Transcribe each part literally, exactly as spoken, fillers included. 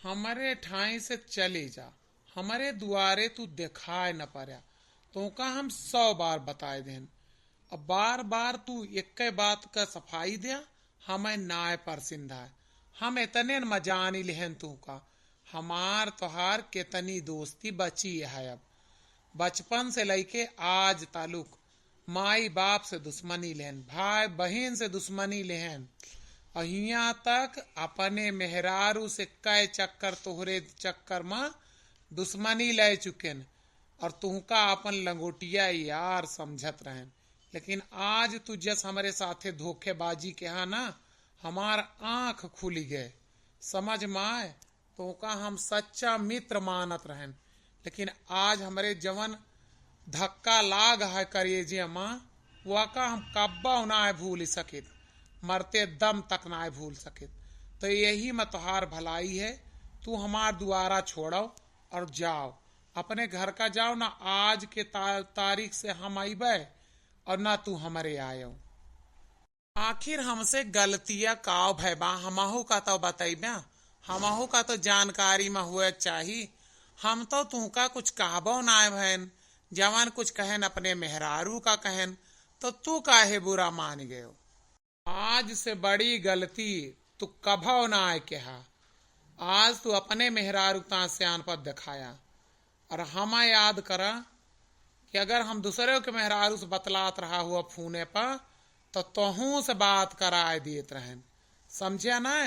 हमरे ठाई से चले जा, हमरे दुआरे तू देखाए न पर्या, तोका हम सौ बार बताए देन। अब बार बार तू एक्के बात का सफाई द्या, हमें नाय परसिंद है। हम एतने न मजानी लेहन तोका, हमार तोहार केतनी दोस्ती बची है। अब बचपन से लइके आज तालुक माई बाप से दुश्मनी लेहन, भाई बहिन से दुश्मनी लेहन, और हियाँ तक अपने मेहरारू से कई चक्कर, तोहरे चक्कर मा दुश्मनी ले चुकेन, और तुहका अपन लंगोटिया यार समझत रहेन। लेकिन आज तू जस हमरे साथे धोखेबाजी केहा ना, हमार आँख खुली गए, समझ मा आए। तोका हम सच्चा मित्र मानत रहेन, लेकिन आज हमरे जवन धक्का लाग है करेजे मा, वाका हम कब्बो नाय भूल सकित, मरते दम तक नाय भूल सकित। तो यही मा तोहार भलाई है, तू हमार दुआरा छोड़ो और जाओ, अपने घर का जाओ ना। आज के ता-, तारीख से हम अइबे और ना तू हमरे आयो। आखिर हमसे गलतिया काव भय बा, हमहू का तो बतइब्या, हमहू का तो जानकारी मा हुए चाही। हम तो तुहका कुछ कहबो नाय भयन, जवन कुछ कहेन अपने मेहरारू का कहेन, तो तू काहे बुरा मान गयो? आज से बड़ी गलती तू कभो नाय केहा। आज तू अपने मेहरारू ता सियानपत देखाया। और हमा याद करा कि अगर हम दूसरे के मेहरारू से बतलात रहा हुआ फोने पर, तो तोहू से बात कराए देत रहेन, समझ्या ना?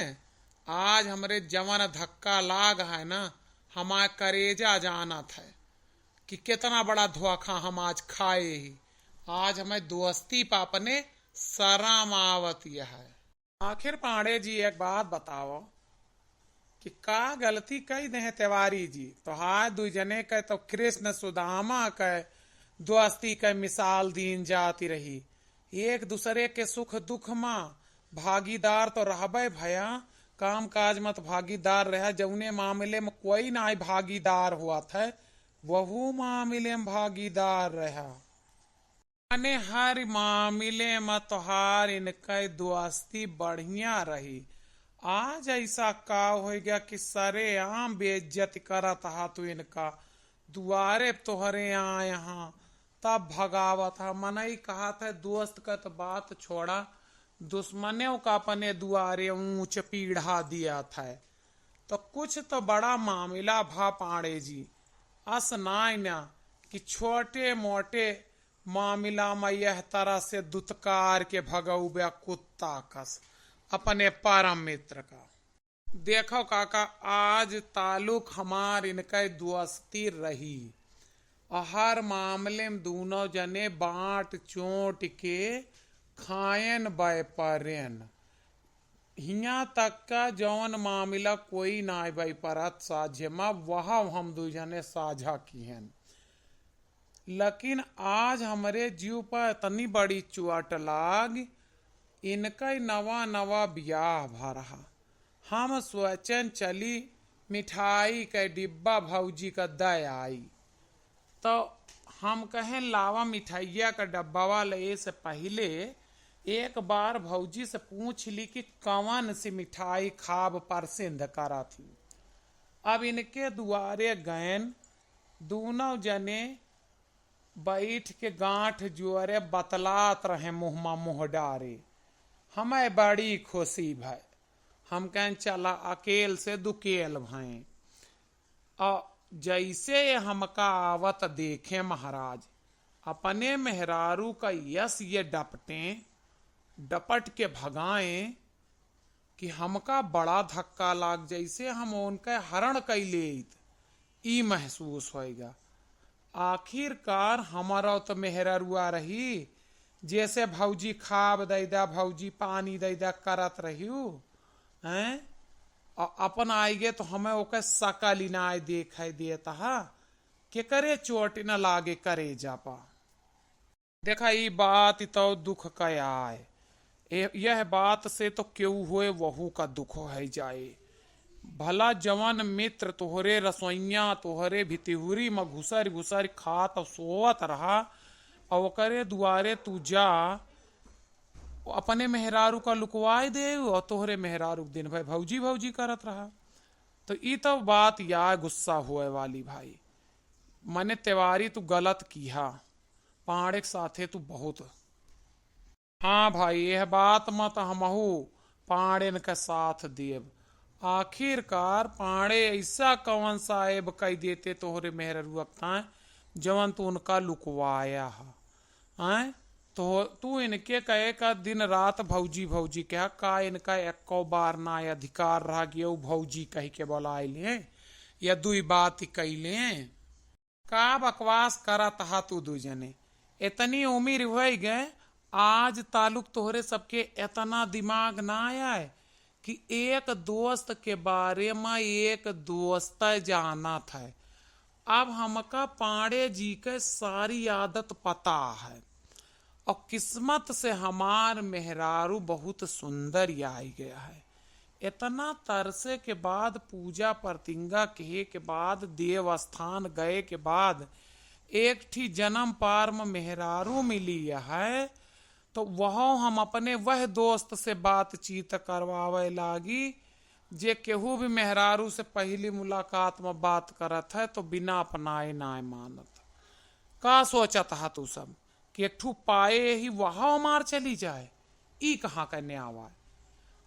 आज हमरे जवन धक्का लाग है ना, हमार करेजा जानत है कि कितना बड़ा धोखा हम आज खाए ही। आज हमें दोस्ती पर अपने शरम आवत यह है। आखिर पांड़े जी एक बात बताओ कि का गलती कई देहे तिवारी जी? तोहार दुई जने के तो कृष्ण सुदामा के दोस्ती के मिसाल दीन जाती रही। एक दूसरे के सुख दुख मा भागीदार तो रहबे भया, काम काज मा तो भागीदार रहा। जौने मामले मा कोई नाई भागीदार हुआ था, वहू मामले मा भागीदार रहा। माने हर मामले मा तोहार इनके दोस्ती बढ़िया रही। आज ऐसा का हो गया कि सरेआम बेइज्जत करत हा तू इनका, दुआरे तोहरे आए हा, तब भगावत हा। मनई कहत है, दोस्त का तो बात छोड़ा, दुश्मनों का अपने दुआरे ऊंच पीढ़ा दिया था। तो कुछ तो बड़ा मामला भा पांड़े जी, अस नाय ना कि छोटे मोटे मामला मा यह तरह से दुत्कार के भगौबे कुत्ता कस अपने परम मित्र का। देखो काका, आज तालुक हमार इनके दोस्ती रही, और हर मामले मा दूनों जने बांट चोंट के खायन बय परेन। हियाँ तक का जौन मामला कोई नाय बय परत साझे मा, वह हम दुई जने साझा किहेन। लेकिन आज हमरे जीव पर इतनी बड़ी चोट लाग, इनका ही नवा नवा बियाह भा रहा। हम सोचेन चली मिठाई के डिब्बा भौजी का दे आई। तो हम कहेन, लावा मिठाइया का डब्बावा ले से पहिले एक बार भौजी से पूछ ली कि कवन सी मिठाई खाब परसिंद करत ही। अब इनके दुआरे गएन, दूनों जने बैठ के गांठ जोरे बतलात रहे, मुँह मा मुँह डारे। हमें बड़ी खुशी भय। हम कहेन, चला अकेल से दुकेल भय। और जैसे ये हमका आवत देखे महाराज, अपने मेहरारू का यस ये डपटे, डपट के भगाए कि हमका बड़ा धक्का लाग, जैसे हम उनके हरण कइ लेइत, ई महसूस होएगा। आखिरकार हमारा तो मेहररुआ रही, जैसे भौजी खाब दइ दा, भौजी पानी दइ दा करत रहियो, हैं? और अपन आइगे तो हमें ओके सकल ही नाय देखाई देत हा, केकरे चोट न लागे करेजा पा। देखा, ई बात तो दुख का आए। ए, यह बात से तो केहू होए, वहू का दुख होइ जाए। भला जवन मित्र तोहरे रसोइया, तोहरे भितिहुरी मा घुसर घुसर खात और सोवत रहा, और ओकरे दुआरे तू जा, अपने मेहरारू का लुकवाए दे, और तोहरे मेहरारू दिन भर भौजी भौजी करत रहा। तो ई तो बात या गुस्सा होए वाली भाई, मने तिवारी तू गलत किहा, पांड़े के साथे तू बहुत। हाँ भाई, यह बात म त हमहू पांड़ेन के साथ देब। आखिरकार पांड़े ऐसा कवन साहेब कई देते तोहरे मेहररुआ के ताय, जवन तू उनका लुकवाया ह। आय? तो तू इनके कहे का दिन रात भौजी भौजी कहा, का इनका एको बार ना अधिकार रहा कि यऊ भौजी कह के बोलाए ले या दुई बात ही कई ले? का बकवास करत हा तू दू जने? इतनी उमिर होइ गए, आज तालुक तोहरे सबके इतना दिमाग ना आए कि एक दोस्त के बारे में एक दोस्त जानत है। अब हमका पांड़े जी के सारी आदत पता है और किस्मत से हमार मेहरारू बहुत सुंदर आई गया है। इतना तरसे के बाद, पूजा प्रतिंगा किहे के बाद, देवस्थान गए के बाद एक ठी जन्म पार में मेहरारू मिली है, तो वह हम अपने वह दोस्त से बातचीत करवावे लागी, जे केहू भी मेहरारू से पहली मुलाकात में बात करत है तो बिना अपनाए नाय मानत। का सोचत हा तू सब कि एक ठू पाए ही वह मार चली जाए? ई कहाँ का न्याय आए?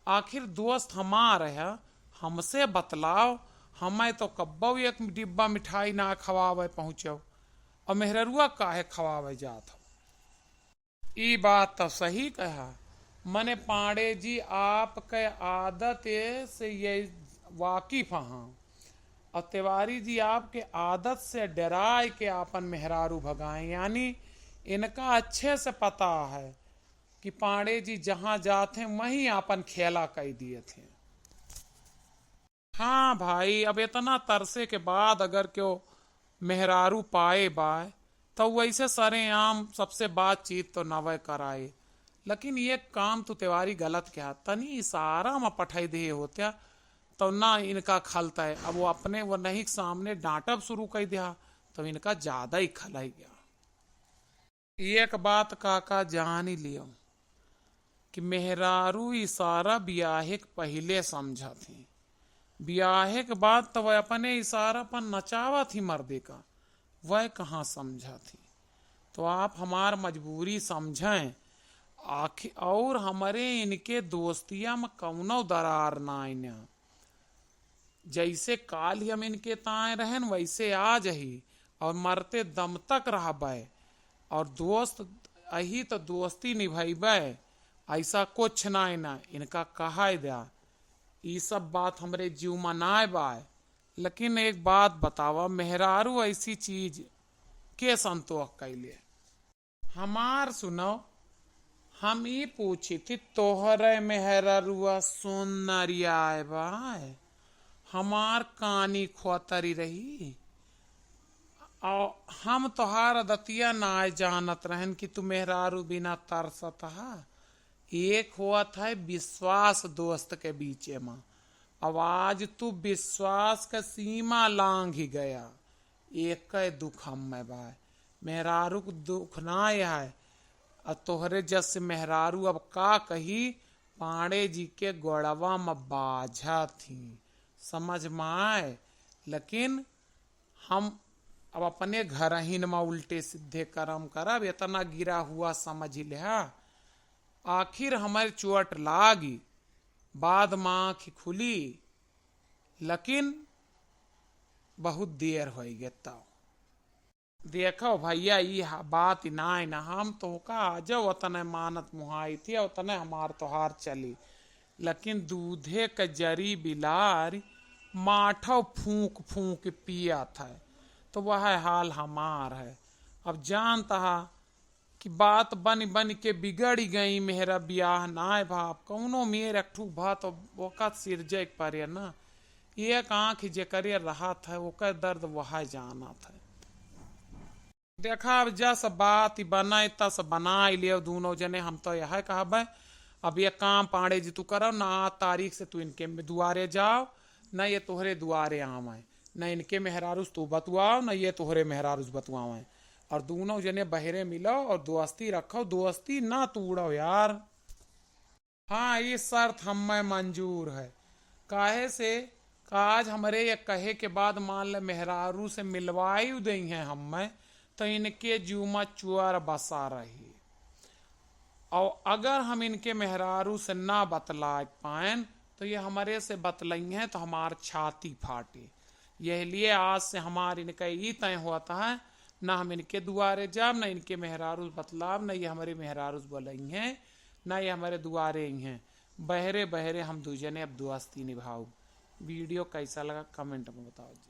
आखिर दोस्त हमार है, हमसे बतलाओ, हमें तो कब्बो एक डिब्बा मिठाई ना खवावे पहुँचो, और मेहररुआ काहे खवावे जात हो? ई बात तो सही कहा। मने पांड़े जी आपके आदत से ये वाकिफ हाँ, और तिवारी जी आपके आदत से डराए के आपन मेहरारू भगाए, यानी इनका अच्छे से पता है कि पांड़े जी जहाँ जात हैं वहीं आपन खेला कई दिए थे। हाँ भाई, अब इतना तरसे के बाद अगर केहू मेहरारू पाए बाय, तो वैसे सरेआम सबसे बातचीत तो नवय कराए। लेकिन ये काम तू तिवारी गलत किहा, तनी इशारा में पठाई दे होत्या, तो ना इनका खलता है। अब वो अपने वो नहीं के सामने डांटब शुरू कर दिया, तो इनका ज्यादा ही खलाई गया। एक बात काका जान ही लियो कि मेहरारू इशारा बियाहे के पहिले समझत ही। बियाहे के बाद तो वह अपने इशारा पर नचावत ही मर्दे का, वह कहाँ समझत ही। तो आप हमार मजबूरी समझें, आखि-, और हमरे इनके दोस्तिया में कौनो दरार ना आइना। जैसे काल ही हम इनके ताए रहन, वैसे आज ही, और मरते दम तक रहबे। और दोस्त अही तो दोस्ती निभैबे, ऐसा कुछ नाय ना। इनका कहाय द्या, ई सब बात हमरे जीव में नाय बाय। लेकिन एक बात बतावा, मेहरारू ऐसी चीज के संतोष कैले? हमार सुनो, हम ई पूछी थी, तोहरे मेहररुआ सुनरियाए बाय, हमार कानी खोतरी रही। और हम तोहार आदतिया नाय जानत रहन कि तू मेहरारू बिना तरसत हा। एक होत है विश्वास दोस्त के बीचे में। अब आज तू विश्वास के सीमा लांघ ही गया। एक दुख हम्मे बाय, मेहरारू के दुख ना है। आ तोहरे जस मेहरारू अब का कही, पांड़े जी के गोड़वा में बाझा थी, समझ में आए। लेकिन हम अब अपने घरहिन में उल्टे सीधे करम करब, इतना गिरा हुआ समझ लिहा। आखिर हमारे चोट लागी, बाद में आँख खुली, लेकिन बहुत देर होइ गए। तब देखो भैया, ई हा-, बात ही नाय ना, हम तोहका आजो ओतने मानत मुहाई थी, ओतने हमार तोहार चली, लेकिन दूधे के जरी बिलार माठो फूंक फूंक पियत है, तो वह हाल हमार है। अब जानत हा कि बात बन बन के बिगड़ गई, मेहरा बियाह नाय भा, अब कौनो मेर एक ठू भा तो ओका सिरजे के परे ना। एक आँख जेकरे रहत है, ओकर दर्द वह जानत है। देखा, अब जस बात बनाए तस बनाए लियो दूनो जने। हम तो यह कहबे, अब ये काम पांड़े जी तू करो ना, तारीख से तू इनके दुआरे जाओ, ना ये तोहरे दुआरे आवे, ना इनके मेहरारू से तू बतुआओ, ना ये तोहरे मेहरारू से बतुआवे। और दूनो जने बहरे मिलो और दोस्ती रखो, दोस्ती ना तोड़ो यार। हाँ, ई शर्त हम्मे मंजूर है, काहे से का आज हमरे ये कहे के बाद मान ले मेहरारू से मिलवाई देइहैं हमें, तो इनके जीव मा चुअर बसा रही। और अगर हम इनके मेहरारू से ना बतला पाएन, तो ये हमरे से बतलइहैं तो हमार छाती फाटे। यह लिए आज से हमार इनका ई तय होत है, ना हम इनके दुआरे जाब, ना इनके मेहरारू से बतलाब, ना ये हमरे मेहरारू से बोलइहैं, ना ये हमरे दुआरे अइहैं। बहरे बहरे हम दुइ जने अब दोस्ती निभाउब। वीडियो कैसा लगा, कमेंट में बताओ जी।